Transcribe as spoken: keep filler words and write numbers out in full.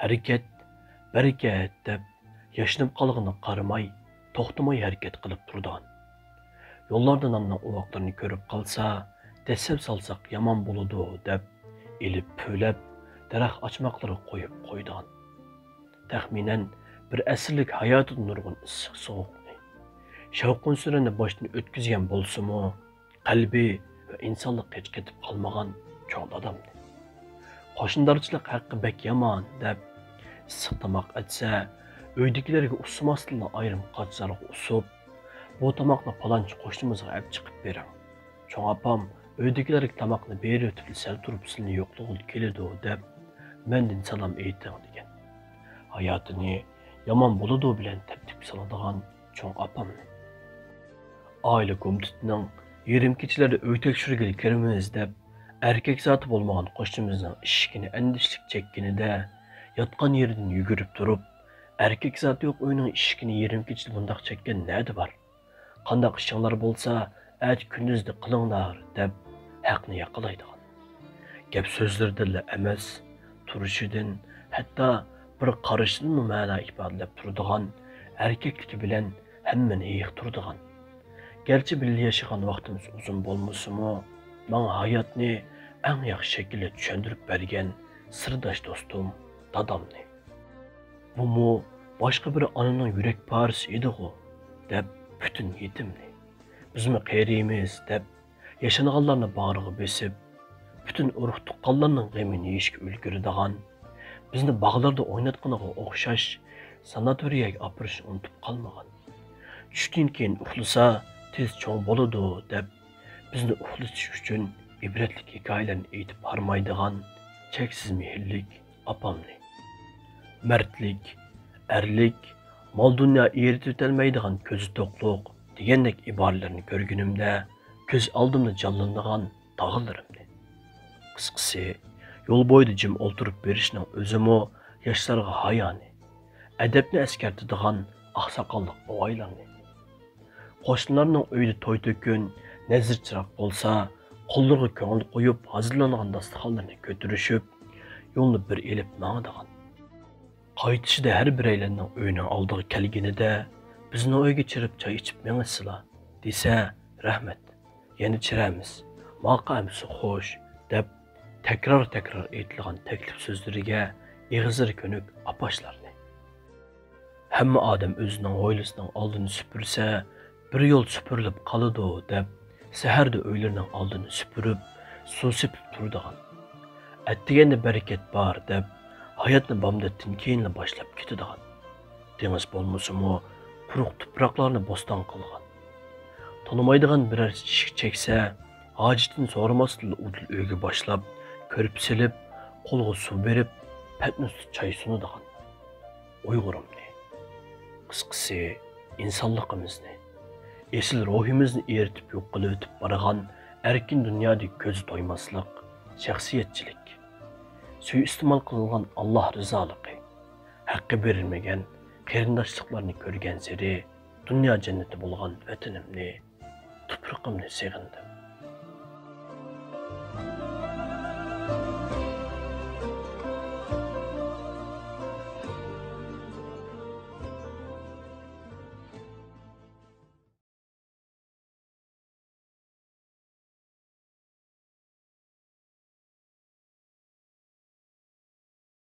ھەرىكەت، بەرىكەت دەپ، ياشىنىپ قالغىنىغا قارىماي، توختىماي ھەرىكەت قىلىپ تۇرىدىغان. يوللاردا ناننىڭ ئۇۋاقلىرىنى كۆرۈپ قالسا، دەسسەپ سالساق يامان بولىدۇ دەپ، ئېلىپ پۈۋلەپ، دەرەخ ئاچماقلىرىغا قويۇپ قويىدىغان. تەخمىنەن بىر ئەسىرلىك ھاياتىدا نۇرغۇن ئىسسىق سوغۇقنى، شەۋقۇن سۈرەننى باشتىن ئۆتكۈزگەن بولسىمۇ، قەلبى ۋە ئىنسانلىقى ھېچ قېتىپ قالمىغان چوڭ دادامنى. قوشنىدارچىلىق ھەققى بەك يامان دەپ، ئىسسىق تاماق ئەتسە، ئۆيدىكىلەرگە ئۇسسىماستىنلا ئايرىم قاچىلارغا ئۇسسۇپ، بۇ تاماقنى پالانچى قوشنىمىزغا ئەپ چىقىپ بېرىڭ. چوڭ ئاپام ئۆيدىكىلەرگە تاماقنى بېرىۋېتىپلا سەل تۇرۇپ سىلىنى يوقلىغىلى كېلىدۇ دەپ، مەندىن سالام ئېيتىڭ دېگەن. ھاياتىنى يامان بولىدۇ بىلەن تەرتىپكە سالىدىغان چوڭ ئاپامنى. ئائىلە كومىتېتىنىڭ يېرىم كېچىلەردە ئۆي تەكشۈرگىلى كىرىمىز دەپ، ئەركەك زاتى بولمىغان قوشنىمىزنىڭ ئىشىكىنى ئەندىشىلىك چەككىنىدە، ياتقان يېرىدىن يۈگۈرۈپ تۇرۇپ، ئەركەك زاتى يوق ئۆينىڭ ئىشىكىنى يېرىم كېچىدە بۇنداق چەككەن نەدە بار؟ قانداق ئىشىڭلار بولسا، ئەتە كۈندۈزدە قىلىڭلار دەپ، ھەقنى ياقىلايدىغان. گەپ سۆزلىرىدىنلا ئەمەس، تۇرۇشىدىن، ھەتتا بىر قارىشىدىنمۇ مەنا ئىپادىلەپ تۇرىدىغان، ئەركەكلىكى بىلەن ھەممىنى ھېيىقتۇرىدىغان. گەرچە بىللە ياشىغان ۋاقتىمىز ئۇزۇن بولمىسىمۇ، ماڭا ھاياتنى ئەڭ ياخشى شەكىلدە چۈشەندۈرۈپ بەرگەن سىرداش دوستۇم دادامنى. بۇمۇ باشقا بىر ئانىنىڭ يۈرەك پارىسى ئىدىغۇ، دەپ پۈتۈن يېتىمنى، بىزمۇ قېرىيمىز، دەپ ياشانغانلارنى باغرىغا بېسىپ، پۈتۈن ئۇرۇق-تۇغقانلارنىڭ غېمىنى يېيىشكە ئۈلگۈرىدىغان، بىزنى باغلاردا ئويناتقىنىغا ئوخشاش ساناتورىيەگە ئاپىرىشنى ئۇنتۇپ قالمىغان. چۈشتىن كېيىن ئۇخلىسا، تېز چوڭ بولىدۇ، دەپ، بىزنى ئۇخلىتىش ئۈچۈن ئىبرەتلىك ھېكايىلەرنى ئېيتىپ ھارمايدىغان چەكسىز مېھىرلىك ئاپامنى. مەردلىك، ئەرلىك، مال-دۇنيا ئېرىتىۋېتەلمەيدىغان كۆزى توقلۇق دېگەندەك ئىبارىلەرنى كۆرگىنىمدە، كۆز ئالدىمدا جانلىنىدىغان داغىلىرىمنى. قىسقىسى، يول بويىدا جىم ئولتۇرۇپ بېرىشنىڭ ئۆزىمۇ ياشلارغا ھايانى، ئەدەپنى ئەسكەرتىدىغان ئاقساقاللىق بوۋايلارنى. قوشنىلارنىڭ ئۆيىدە توي-تۆكۈن، نەزىر-چىراغ بولسا، قوللىرىغا كۆڭۈل قويۇپ ھازىرلانغان داستىخانلىرىنى كۆتۈرۈشۈپ، يولنى بىر ئېلىپ ماڭىدىغان. قايتىشىدا ھەر بىرەيلەننىڭ ئۆيىنىڭ ئالدىغا كەلگىنىدە، «بىزنىڭ ئۆيگە چىرىپ چاي ئىچىپ مېڭىسىلا» دېسە، «رەھمەت، يەنە چىرەمىز، ماقۇل ئەمىسە خوش» دەپ، تەكرار-تەكرار ئېيتىلغان تەكلىپ سۆزلىرىگە ئېغىزلىرى كۆنۈك ئاپاشلارنى. ھەممە ئادەم ئۆزىنىڭ ھويلىسىنىڭ ئالدىنى سۈپۈرسە، بىر يول سۈپۈرۈلۈپ قالىدۇ دەپ، سەھەردە ئۆيلىرىنىڭ ئالدىنى سۈپۈرۈپ، سۇ سېپىپ تۇرىدىغان. ئەتىگەندە بەرىكەت بار دەپ، ھاياتنى بامداتتىن كېيىنلا باشلاپ كېتىدىغان. دېڭىز بولمىسىمۇ، قۇرۇق تۇپراقلارنى بوستان قىلغان. تونۇمايدىغان بىرەر ئىشىك چەكسە، ھاجىتىنى سورىماستىنلا ئۇدۇل ئۆيگە باشلاپ، كۆرپە سېلىپ، قولغا سۇ بېرىپ، پەتنۇستا چاي سۇنىدىغان. ئۇيغۇرۇمنى، قىسقىسى، ئىنسانلىقىمىزنى، ئېسىل روھىمىزنى ئېرىتىپ يوق قىلىۋېتىپ بارغان ئەركىن دۇنيادىكى كۆزى تويماسلىق، شەخسىيەتچىلىك، سۇيىئىستېمال قىلىنغان ئاللاھ رىزالىقى، ھەققى بېرىلمىگەن قېرىنداشلىقلارنى كۆرگەنسېرى، دۇنيا جەننىتى بولغان ۋەتىنىمنى، تۇپرىقىمنى سېغىندىم.